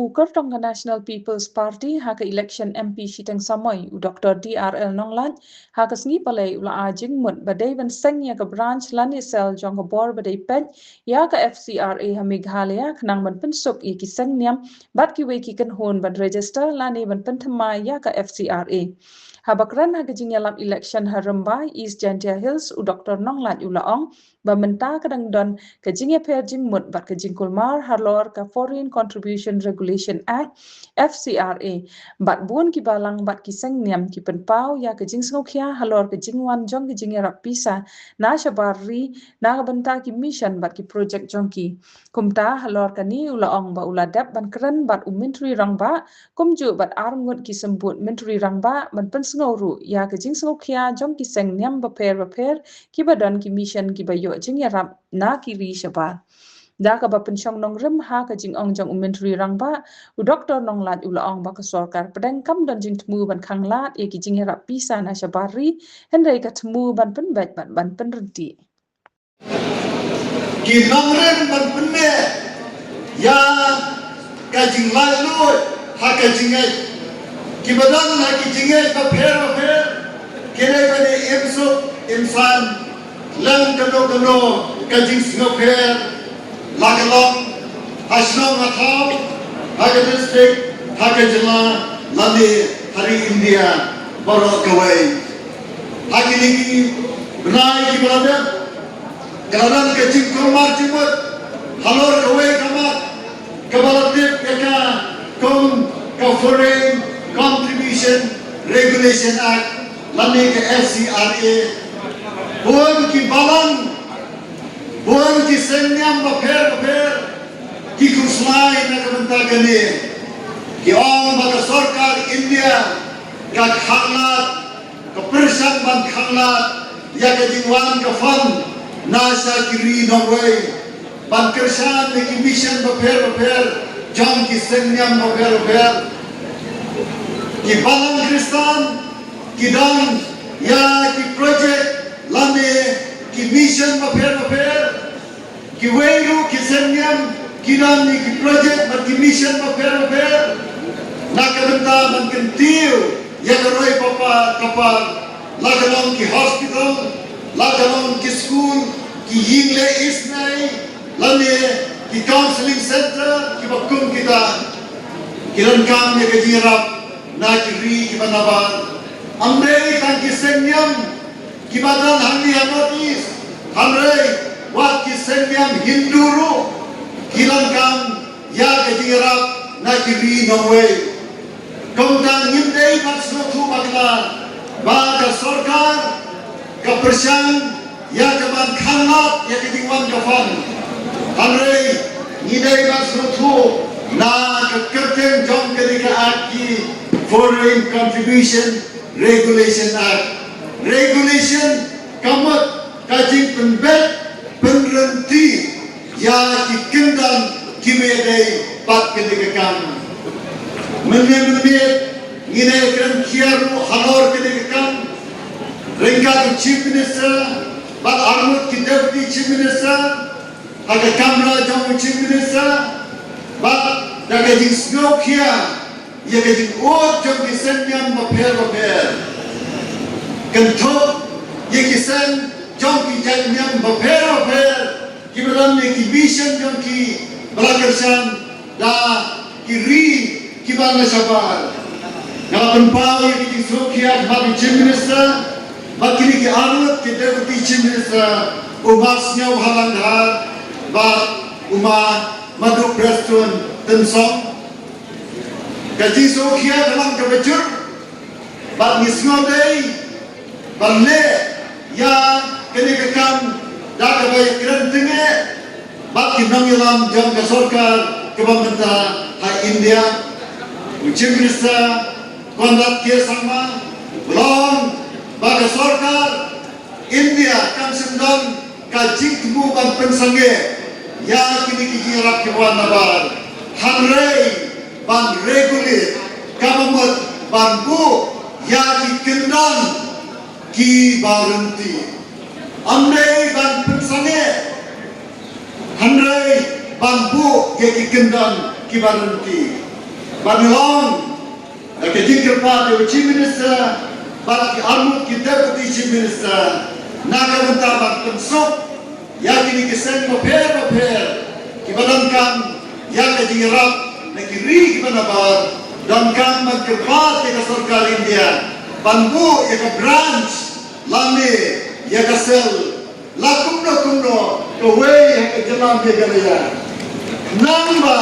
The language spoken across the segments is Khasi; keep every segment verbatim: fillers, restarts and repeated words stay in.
U kyrtong ka National People's Party ha ka election M P shiteng samoi, u Doctor D R L Nonglait, ha ka sngi Palei u la ai jingmut ba dei ban seng ïa ka branch lane cell jong ka bor ba dei peit ïa ka F C R A ha Meghalaya khnang ban pynsuk ïa ki seng niam bad kiwei ki kynhun ban register lane ban pynthymmai ïa ka F C R A. Haba kren ha ka jingïalap election ha Rymbai, East Jaintia Hills, u Doctor Nonglait u la ong ba mynta ka dang don ka jingïapher jingmut bad ka jingkulmar halor ka Foreign Contribution Regulation Act, F C R A, bad bun ki balang bad ki seng niam ki pynpaw ïa ka jingsngewkhia halor ka jingwan jong ka jingïarap pisa na shabar ri na ka bynta ki mission bad ki project jong ki. Kumta halor kane u la ong ba u la dep ban kren bad u Myntri Rangbah kumjuh bad arngut ki symbud Myntri Rangbah ban pynsngew ruh ïa ka jingsngewkhia jong ki seng niam bapher bapher kiba don ki mission kiba ïoh jingïarap na ki ri shabar. Da kaba pynshong nongrim ha ka jingong jong u Myntri Rangbah, u Doctor Nonglait u la ong ba ka sorkar pdeng kam don jingthmu ban khanglad ïa ki jingïarap pisa na shabar ri, hynrei ka thmu ban pynbeit bad ban pynryntih. Ki nongrim ban pynbeit ïa ka jinglaitluid ha ka jingngeit. Kiba don ha ki jingngeit bapher bapher ki dei ban im suk im saiñ lem kano kano ka jingsngewpher, la ka long ha shnong ha thaw, ha ka district, ha ka jylla lane ha ri India baroh kawei. Ha kine ki bnai kiba la dep ka la don ka jingkulmar jingmut halor kawei ka mat kaba la tip ïa ka kum ka Foreign Contribution Regulation Act lane ka F C R A. Bun ki balang, bun ki seng niam bapher bapher ki khuslai na ka bynta kane. Ki ong ba ka sorkar India ka khanglad, ka pyrshang ban khanglad ïa ka jingwan ka fund na sha ki ri nongwei ban kyrshan ïa ki mission bapher bapher jong ki seng niam bapher bapher. Ki balang Khristan ki don ïa ki project lane ki mission bapher bapher. Kiwei ruh ki seng niam ki don ïa ki project bad ki mission bapher bapher na ka bynta ban kyntiew ïa ka roi ka par, ka par, la ka long ki hospital, la ka long ki skul, ki ïing leh isynei lane ki counselling center kiba kum kita. Ki donkam ïa ka jingïarap na ki ri kiba nabar. Ym dei tang ki seng niam kiba don hangne ha North East, hynrei wat ki seng niam Hindu ruh ki donkam ïa ka jingïarap na ki ri nongwei. Kumta ngim dei ban sngewthuh bakla ba ka sorkar ka pyrshang ïa ka ban khanglad ïa ka jingwan ka fund. Hynrei ngi dei ban sngewthuh na ka kyrteng jong kane ka Act, ki Foreign Contribution Regulation Act. Regulation ka mut ka jingpynbeit pynryntih ïa ki kyndon kiba ïadei bad kane ka kam. Mynne mynmiet ngin ïa kren khia ruh halor kane ka kam ryngkat u Chief Minister bad arngut ki Deputy Chief Minister ha ka kamra jong u Chief Minister bad da ka jingsngewkhia ïa ka jingud jong ki seng niam bapher bapher. Kynthup ïa ki seng jong ki jait niam bapher bapher kiba don ïa ki mission jong ki ba la kyrshan da ki ri kiba la shabar. Nga la pynpaw ïa ki jingsngewkhia ha u Chief Minister bad kine ki arngut ki Deputy Chief Minister, u Bah Sniawbhalang Dhar bad u Ma Maduh Prestone Tynsong. Ka jingsngewkhia ka long kaba jur bad ngi sngewdei ban leh ïa kane ka kam da kaba ïakren tyngeh bad ki nongïalam jong ka sorkar kaba mynta ha India. U Chief Minister Conrad K Sangma u la ong ba ka sorkar India kam shym don ka jingthmu ban pynsangeh ïa kine ki jingïarap kiba wan nabar, hynrei ban regulate, kaba mut ban buh ïa ki kyndon kiba ryntih. Ym dei ban pynsangeh, hynrei ban buh ïa ki kyndon kiba ryntih. Ban long da ka jingkyrpad ïa u Chief Minister bad ki arngut ki Deputy Chief Minister na ka bynta ban pynsuk ïa kine ki seng bapher bapher kiba donkam ïa ka jingïarap na ki ri kiba nabar, donkam ban kyrpad ïa ka sorkar India ban buh ïa ka branch lane ïa ka cell la kumno kumno kawei ha ka jylla Meghalaya. Nangba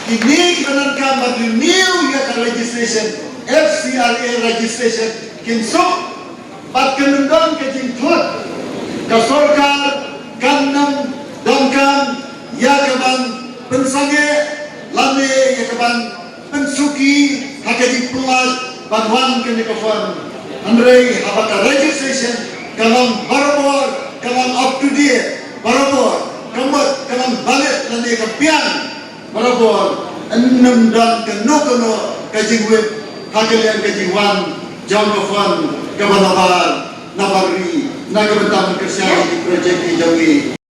kine kiba donkam ban renew ïa ka registration, F C R A registration, kin suk bad kan ym don ka jingthut. Ka sorkar kan ym donkam ïa ka ban pynsangeh lane ïa ka ban pynsuki ha ka jingpynlait ban wan kane ka fund. Hynrei haba ka registration ka long barabor, ka long up to date barabor, ka mut ka long valid lane ka biang barabor, yn ym don kano kano ka jingwit ha ka liang ka jingwan jong ka fund kaba nabar, nabar ri na ka bynta ban kyrshan ïa ki project ki jong ngi.